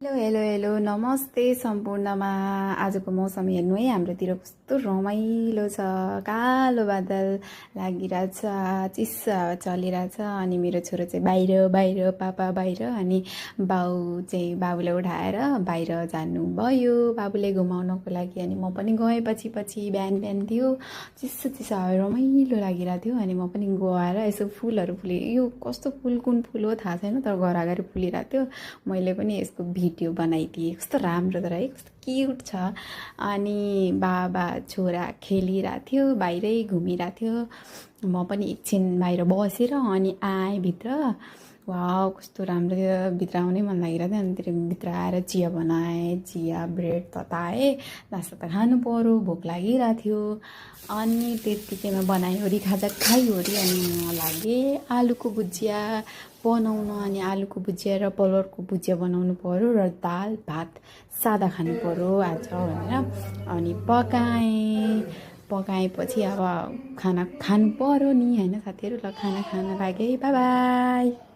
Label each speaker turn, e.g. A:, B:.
A: Hello hello hello नमस्ते सम्पूर्णमा। आजको मौसम हेर्नु है, हाम्रोतिर कस्तो रमाइलो छ। कालो बादल लागिरहेछ, चिसो हावा चलिरहेछ। अनि मेरो छोरो चाहिँ बाहिर बाहिर पापा बाहिर, अनि बाबुलाई उठाएर बाहिर जानुभयो बाबुले घुमाउनको लागि। अनि म पनि गएँ पछि पछि। बिहान बिहान थियो, चिसो चिसो हावा रमाइलो लागिरहेको थियो। अनि म पनि गएर यसो फुलहरू फुले, यो कस्तो फुल कुन फुल हो थाहा छैन, तर घर अगाडि फुलिरहेको थियो। मैले पनि यसको भिडियो बनाइदिएँ। कस्तो राम्रो त है, कस्तो क्युट छ। अनि बाबा छोरा खेलिरहेको थियो, बाहिरै घुमिरहेको थियो। म पनि एकछिन बाहिर बसेर अनि आएँ भित्र। वाउ कस्तो राम्रो थियो, भित्र आउनै मन लागिरहेको थियो। अनि त्यो भित्र आएर चिया बनाएँ, चिया ब्रेड तताएँ। नास्ता त खानु पऱ्यो, भोक लागिरहेको थियो। अनि त्यत्तिकैमा बनाइवरी खाजा खाइवरी अनि म लागेँ आलुको भुजिया बनाउन। अनि आलुको भुजिया र पलरको भुजिया बनाउनु पऱ्यो र दाल भात सादा खानु पऱ्यो आज भनेर अनि पकाएपछि अब खाना खानु पऱ्यो नि होइन साथीहरू। ल खाना खान लागे, बाई बाई।